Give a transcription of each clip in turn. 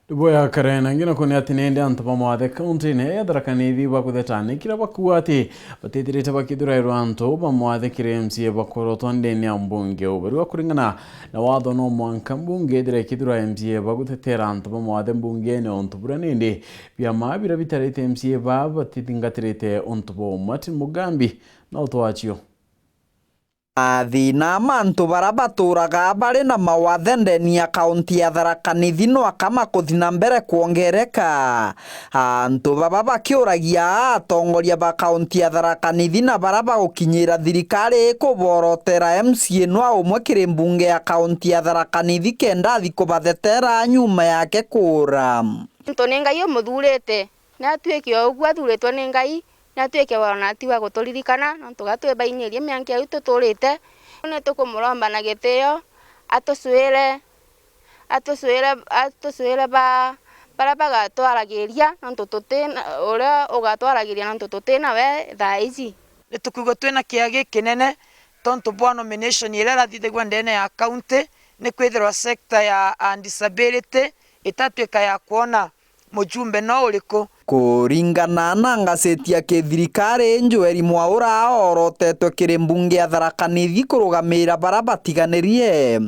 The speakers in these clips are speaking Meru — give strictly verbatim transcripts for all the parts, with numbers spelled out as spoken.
Bwega Karen, ngina kuni ati nindi antu ba Mwathe kaunti-ini ya Tharaka Nithi bakutheta ni kira bakuuga ati batithirite bakithurairwa antu ba Mwathe kiri M C A bakorotwa ndene ya mbunge. Ubarua kuringana na watho no mwanka mbunge ithire ikithura M C A bagutetera antu ba Mwathe mbungene, untu buria nindi biama biria bitarite M C A baa batithingatirite untu buu. Martin Mugambi na utwachio. Mathina ma antu bara baturaga bari na mawathe ndeni ya kaunti ya Tharaka Nithi no aka makuthi na mbere kwongereka. Antu baba bakiuragia atongoria ba kaunti ya Tharaka Nithi na bara bagukinyira thirikari ikuborotera M C A no umwe kiri mbunge ya kaunti ya Tharaka Nithi kenda athi kubathetera nyuma yake kuura. Nontu ni Ngai umuthurite, ni atuike o uguo athuritwe ni Ngai, ni atuike wa ona atigwa guturirikana, nontu ga twi bainyirie mianka iu tuturite. Ni tukumuromba na gitio, atucwire, atucwire, atucwire ba, baria bagatwaragiria, nontu tuti na, uria ugatwaragiria, nontu tuti nawe thaa iji. Ni tukwigua twina kiea gikinene tontu bwa nomination iria irathithagua ndene ya county, ni kwithirwa sector ya, ah, disability itatwika ya kwona mujumbe no uriku. Kuringana na ngaceti ya kithirikari, Joel Mwaura aorotetwe kiri mbunge ya Tharaka Nithi kurugamira bara batiganirie.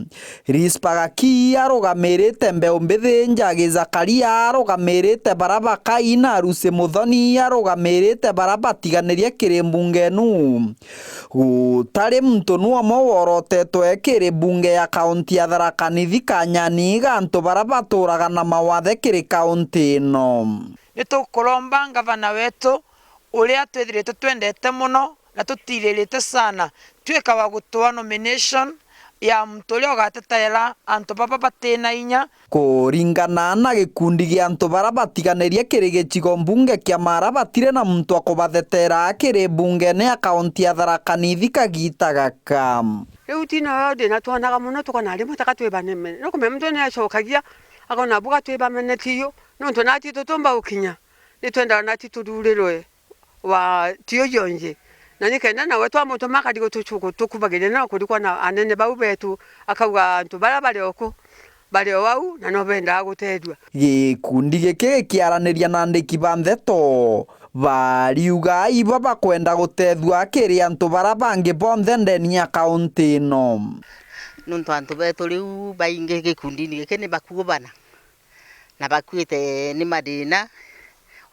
Rispa Gaki arugamirite mbeu mbithi, Njagi Zakaria arugamirite bara bakai, na Lucy Muthoni arugamirite bara batiganirie kiri mbunge inu. Gutari muntu nu umwe worotetwe kiri mbunge ya kaunti ya Tharaka Nithi kanyani ga antu bara baturaga na mawathe kiri kaunti ino. Ni tukuromba ngavana wetu uria twithirite twendete mono na tutiririte sana, twika wa gutua nomination ya muntu uria ugatetera antu baba batina inya. Kuringana na gikundi gia antu bara batiganirie kiri gicigo mbunge kia Mara, batiri na muntu wa kubathetera kiri mbungene ya kaunti ya Tharaka Nithi kagita gaka. Riu ti na ndi na twonaga mono, tukona rimwe taka twi banene. Nukumenya muntu ni acokagia, akona buga twi bamenetie, nontu nati tutumba gukinya, ni twendaga nati tuthurirwe wa tio jonje. Na nikenda nawe twamutuma akari gutucu-, gutukubagiria na kurikwa na anene bau betu, akauga antu baria bari oku, bari o au, na no bendaga gutethua. Gikundi giki gikiaraniria na andiki ba ndeto, bariuga ibo bakwenda gutethua kiri antu baria bangi bonthe ndeni ya kaunti ino. Nontu antu betu riu baingi gikundini giki ni bakuubana, na bakuite ni mathina,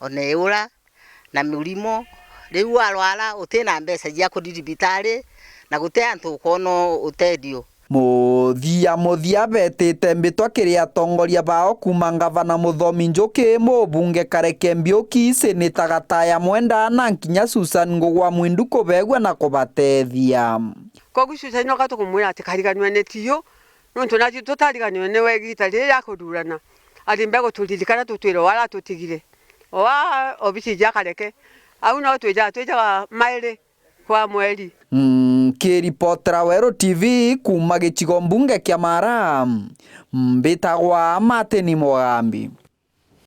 ona iura, na mirimo. Riu warwara, uti na mbeca cia kuthi thibitari, na guti antu ukoona utethio. Muthia muthia betite mbitwa kiri atongoria bao, kuuma ngavana Muthomi Njuki, mubunge Kareke Mbiuki, seneta Gataya Mwenda, na nkinya Susan Ngugwa Mwindu kubegua na kubatethia. Koguo Susan, noka tukumwira ati kariganwe ni tiyo, nontu nati tutariganwe niwe igita riri ria kuthurana. Arimbe guturirikana tutwire o aria atutigire. O aa obisi ja Kareke. Au no twijaga, twijaga mairi kwa mweri. Nkiripotera Weru T V kuuma gicigo mbunge kia Mara, mbitagwa Martin Mugambi.